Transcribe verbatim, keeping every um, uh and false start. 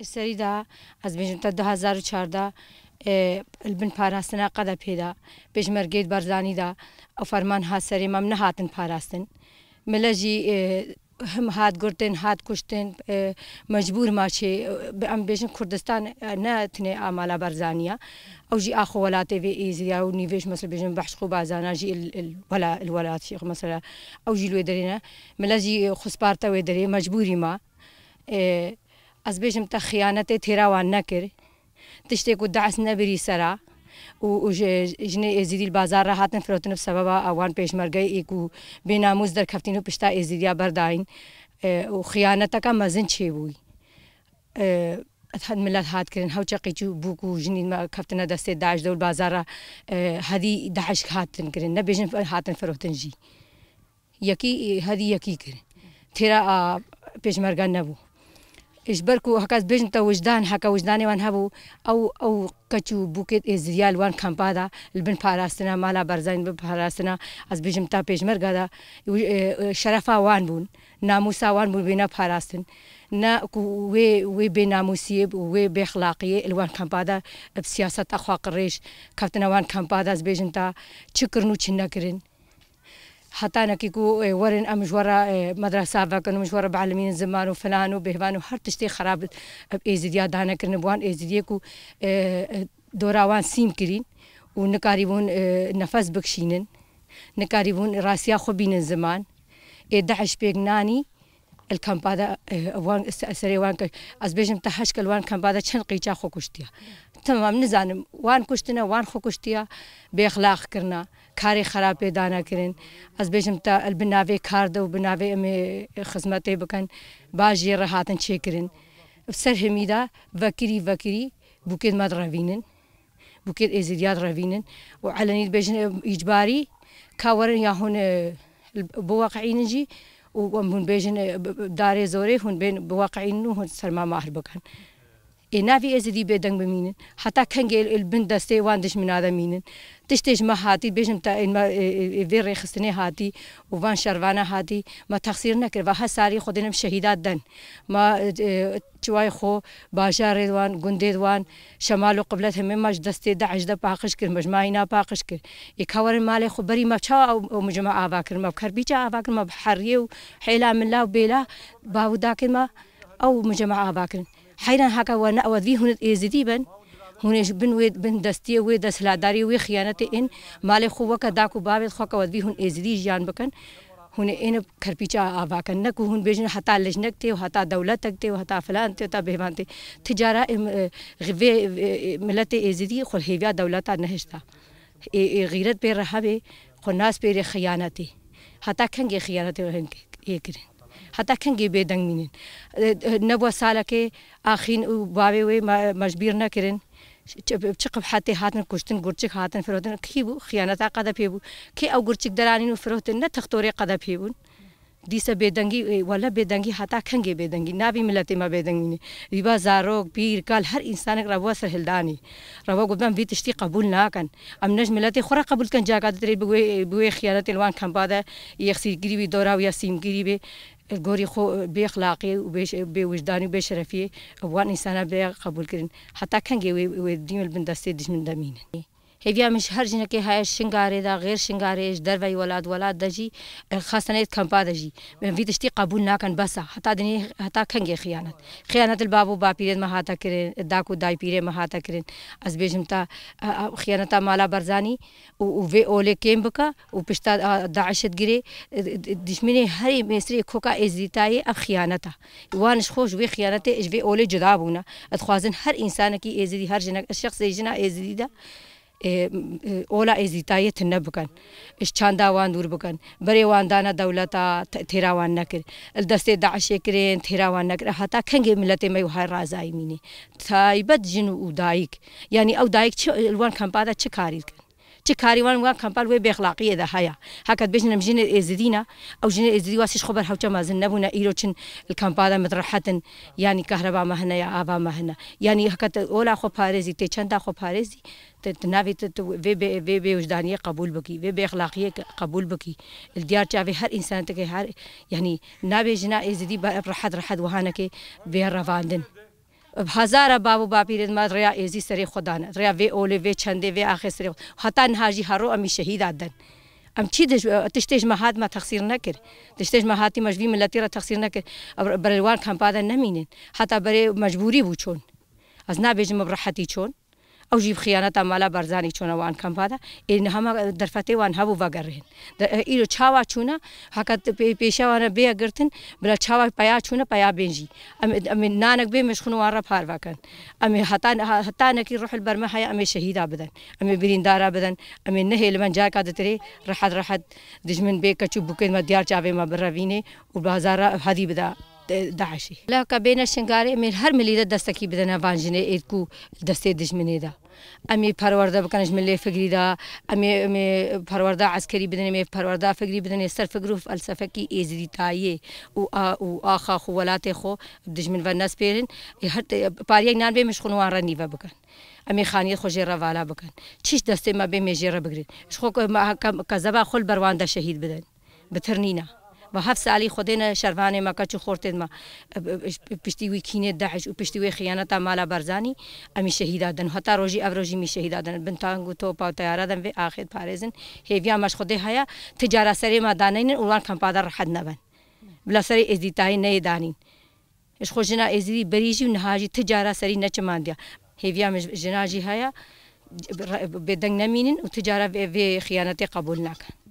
Serî de ez bêjim te du hezar û çardeh, e, li bin parastina Qedepê de, Pêşmergeyê Barzanî de ew ferman hat serê me, em nehatin parastin. Mile jî, e, him hat girtin, hat kuştin, e, mecbûr ma çê, e, em bêjin Kurdistan, e, ne tenê a mala Barzanî ye. Ew jî a xwe welatê vê Êzîdiya û nîvêj mesela bêjin behş xwe bazana jî il, il, wela, il welat jî mesela ew jî li wê derê ne. Mile jî xwe sparte wê derê, mecbûrî ma. E, ez bêjim te xiyanetê têra wan nekir. Tiştê ku DAIŞ nebirî sera û, û ji, jinê Êzidî li bazar re hatin firotin bi sebeba wan pêşmergeyê ku bênamûs derkeftîn û pişta Êzîdiya berdayîn, e, û xiyaneteka mezin çêbûyî. E, milet hat kirin, hewce qîç û bûk û jinî me keftine destê DAIŞ de û li bazar re, e, hedî DAIŞ hatin kirin. Nebêjin hatin firotin jî. Yekî, e, hedî yekî kirin. Têra a pêşmerga nebû. Ji ber ku heka ez bêjim te wijdan, heka wijdanê wan hebû, ew, ew qeç û bûkê Êzidiya li wan kampa de, li bin parastina mala Barzanî, li bin parastina, ez bêjim te pêşmerga de, e, e, şerefa wan bûn, namûsa wan bûn bêne parastin. Ne ku wê, wê bênamûsiyê û wê bêxlaqiyê li wan kampa de bi siyaseta xwe qirêj keftine wan kampa de, ez bêjim te çi kirin û çi nekirin. Hetanekî ku, e, werin em ji we re, e, medresa vekin, em ji we re bielmînin ziman û filan û bêhvan û her tiştê xerab bi Êzidiya dane kirin, bi wan Êzidiyê ku, e, e, dora wan sîm kirîn û nikarîbûn, e, nefes bikişînin, nikarîbûn rastiya xwe bînin ziman. Ê DAIŞ pêk nanî, li kampa de, e, wan se-, serê wan ke-, ez bêjim te heşt kil wan kampa de çend qîça xwe kuştiya. Tamam, nizanim, wan kuştine, wan xwe kuştiya, bêxlaq kirina, karê xerab pê dane kirin. Ez bêjim te, li bin navê kar de û bi navê em ê xizmetê bikin, bajiyê re hatin çêkirin. Bi ser hemî de vekirî, vekirî bûkê me direvînin. Bûkê Êzidiya direvînin û elenî dibêjin, e, îcbarî ka werin ya hûn, e, biweqînin jî û em hûn bêjin, e, bi, bi darê zorê hûn bên biweqînin û hûn ser me mahr bikin. Ê navî Êzidî bêdeng bimînin. Heta kengê li bin destê wan dijmina de mînin? Tiştê ji me hatî, bêjim te, ê me, e, e, e, vê rêxistinê hatî û van şervana hatî, me texsîr nekir. Va her salî Xwedê em şehîda den. Me, e, e, çiwayê xwe, bajarê wan, gundê wan, şemal û qiblet hemê me ji destê DAIŞ de paqij kir, me ji mayîna paqij kir. Ê ka werin malê xwe berî me çawa ew, ew mucema ava kirin? Me bi kerpîça ava kirin, me bi heriyê û hêla mila û bêla bawida kirin me ew mucema ava kirin. Heyran haka we ne ew vî hûn êzidî bin, hûn ê ji bin wê, bin destiyê wê desthilatdariyê wê xiyanetê ên malê xwe weke dak û bavê xwe ke we vî hûn êzidî jiyan bikin. Hûn ê êne kerpîça ava kin. Ne ku hûn bêjin heta lijnek tê û heta dewletek tê û heta filan tê, heta bêvan tê. Ti cara em, e, vê, e, miletê êzidî xwe hêviya dewleta nehişta. Ê, ê, xîret pê re hebê, xwe nas pê rê xiyanetê. Heta kengê xiyanetê hin ê kirin? Heta kengê bêdeng mînin? E, e, nebû salekê axîn û bavê wê me, me ji bîr nekirin. Çi, çi qibhetê hatin kuştin, gurçik hatin firotin. Kî bû? Xiyaneta Qedepê bû. Kê ew gurçik deranîn û firotin? Ne textorê Qedepê bûn. Dîse bêdengî, e, wele bêdengî heta kengê bêdengî? Navî miletê me bêdeng mîne. Dîba zarok, pîr, kal, her însanek re bû serhildanî. Re bû got, em vî tiştî qebûl nakin. Em ne ji miletê xwe re qebûl dikin, caka ditirê bi wê, bi wê xiyanetê li wan kampa de yexsîrgirî wî, dora wî ya sîmgirî bê. Li gorî xwe bê exlaqiyê û bê, bê wijdanî û bê şerefiyê wan însana bê qebûl kirin. Heta kengê wê, wê dîm li bin destê dijmin de mînin? Hêviya min ji her jinekê heye, Şingarê de, xêr Şingarê, ji derveyî welat, welat de jî, e, xastaneyê kampa de jî. Em vî tiştî qebûl nakin, bes e. Heta dinê, heta kengê xiyanet? Xiyanet li bab û bapîrên me hate kirin, dak û daypîrên me hate kirin. Ez bêjim te, e, e, xiyaneta mala Barzanî, û, û vê olê kêm bike û pişta, a, DAIŞ digirê, e, d-, d-, dijminê herî mêsirê koka êzidîtayê ev xiyanet e. Wan ji xwe ji wê xiyanetê, ji vê olê cuda bûne. Ez dixwazin her însanekî êzidî, her jinek, ez şexsê jina êzidî de, e, e, ola êzidîtayê tune bikin. Ji çanda wan dûr bikin. Berê wan dane dewleta, te-, têra wan nekir. Li destê DAIŞê kirin, têra wan nekir. Heta kengê miletê me wiha razayî mînî? Taybet jin û dayik. Yanî ew dayik çi, li wan kampa de çi karî dikin? Çi karî wan, wan kampa li wê bêxlaqiyê de heye? Heke dibêjin em jinê êzidî ne, ew jinê êzidî wasî ji xwe ber hewça mezin nebûne, îro çin li kampa de mit rehet in, yanî kahreba me hene ya ava me hene. Yanî heke te ola xwe parêzî, tê çenda xwe parêzî, te, te navê te, te vê bê, vê bêwijdaniyê qebûl bikî, vê bêxlaqiyê ke-, qebûl bikî. Li diyar çavê her însanekê, her, yanî nabê jina êzidî be rehet rehet wiha neke bê revandin. Hezara bav û bapîrên me rêya êzî serê xwe dane. Rêya vê olê, vê çendê, vê axê serê xwe. Heta niha jî hero em î şehîda din. Em çi dij-, tiştê ji me hat me texsîr nekir. Tiştê ji me hatî me ji vî miletî re texsîr nekir. Ev berê li wan kampa de nemînin. Heta berê mecbûrî bû çûn. Ez nabêjim bi rehetî çûn. Ew jî bi xiyaneta mala Barzanî çûne wan kampa de. Ê niha me derfetê wan hebû vegerihên. De, e, îro çawa çûne, heka pê-, pêşiya wan re bêye girtin, bila çawa peya çûne, peya bên jî. Em, em ê nanek bê, me ji xwîn wan re parve kin. Em ê heta, he-, hetanekî ruh li ber me heye, em ê şehîda bidin. Em ê birîndara bidin. Em ê nehêlimin carka ditirê, rehet rehet dijmin bê keç û bûkên me diyar çavê me birevînê û bazara hedî bida de-, DAIŞê. Lewka bêne Şingalê, em ê her milî de destekî bidin van jinê êd ku destê dijminê de. Em ê perwerde bikin ji milê fikrî de, em ê, em ê perwerde eskerî bidin, em ê perwerde fikrî bidin, ê ser fikr û felsefekî êzidîtayiyê û a, û axa xwe welatê xwe bi dijmin ve nespêrin. Ê her te-, pariyek nan bê me ji xwin wan re nîve bikin. Em ê xaniyê xwe jê re vala bikin. Çi ji destê me bê me jê re bigrin. Ji xwe ke me, ke, kezeba xwe li ber wan de şehîd bidin. Bitir nîne. Ve heft salî Xwedê ne şervanê me, keç û xortên me, e, e, piştî wî kînê DAIŞ û piştî wê xiyaneta mala Barzanî, em î şehîda din. Heta rojî ev rojî mî şehîda din. Bin tang û topa û teyara din vê axê diparêzin. Hêviya me ji Xwedê heye, ti cara serê me daneynin û wan kampa de rehet nebin. Bila serê êzdîtayî neyê danîn. Ji xwe jina êzidî berî jî û niha jî ti cara serî neçimandiya. Hêviya min ji-, jina jî heye, bêdeng nemînin û ti cara vê, vê xiyanetê qebûl nakin.